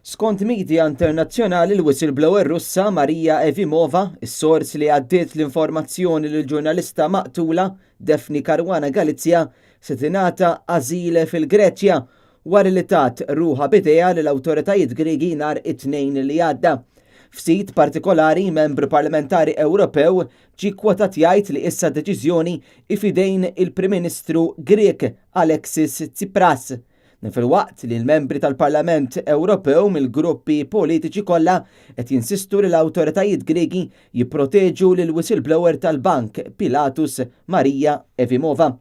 Skont media internazzjonali l-whistleblower Russa Maria Evimova, is-sors li għaddiet l-informazzjoni lill-ġurnalista maqtula Daphne Caruana Galizia, se tingħata ażil fil-Greċja wara li tat ruħha b'idejha lill-awtoritajiet Griegi nhar it-Tnejn li għadda. F'sit partikolari, membru parlamentari Ewropew ġie kkwotat jgħid li issa d-deċiżjoni hi f'idejn il-Prim Ministru Grieg Alexis Tsipras. Dan filwaqt li l-membri tal-Parlament Ewropew mill-gruppi politiċi kollha qed jinsistu li l-awtoritajiet Griegi jipproteġu lill-whistleblower tal-bank Pilatus Maria Evimova.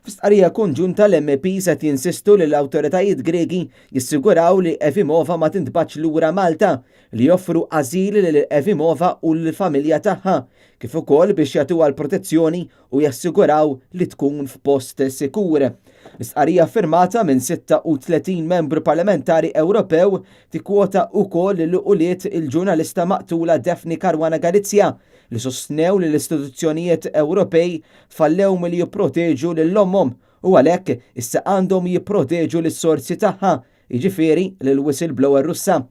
Fi stqarrija konġunta l-MEPs qed jinsistu li l-awtoritajiet Griegi jissiguraw li Evimova ma tintbagħatx lura Malta, li joffru ażil lil Evimova u lill-familja tagħha, kif ukoll biex jagħtuha l-protezzjoni u jassiguraw li tkun f'post sikur. L-istqarrija ffirmata minn 36 membru parlamentari Ewropew tikkwota wkoll lil ulied il-ġurnalista maqtula Daphne Caruana Galizia li sostnew li l-istituzzjonijiet Ewropej fallew milli jipproteġu lil ommhom u għalhekk issa għandhom jipproteġu lis-sorsi tagħha, jiġifieri lill-whistleblower Russa.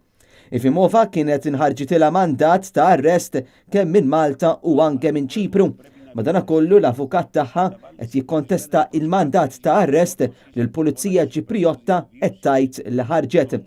Efimova kienet inħarġitilha mandat ta' arrest kemm minn Malta u anke minn Ċipru. Madanakollu l-avukat tagħha qed jikkontesta il-mandat ta' arrest li l-Pulizija Ċipriotta qed tgħid li ħarġet.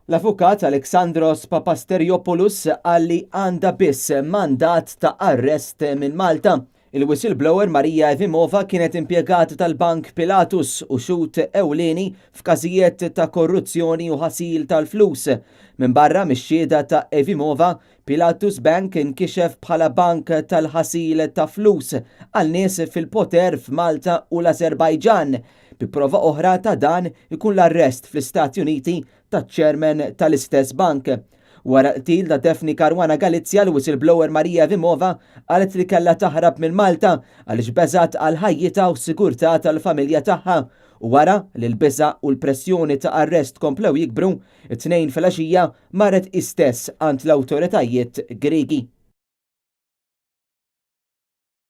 L-avukat Alexandros Papasteriopoulos qal li għandha biss mandat ta' arrest minn Malta. Il-whistleblower Maria Evimova kienet impjegata tal-Bank Pilatus u xhud ewlieni f'każijiet ta' korruzzjoni u ħasil tal-flus. Minbarra mix-xhieda ta' Evimova, Pilatus Bank inkixef bħala bank tal-ħasil ta' flus għal nies fil-poter f'Malta u l-Azerbajġan, bi prova oħra ta' dan ikun l-arrest fl-Istati Uniti taċ-chairman tal-istess bank. Wara l-qtil ta' Daphne Caruana Galizia, l-whistleblower Maria Evimova qalet li kellha taħrab minn Malta għaliex beżgħet għal ħajjitha u s-sigurtà tal-familja tagħha. U wara li l-biża' u l-pressjoni ta' arrest komplew jikbru, it-Tnejn filgħaxija marret hi stess għand l-awtoritajiet Griegi.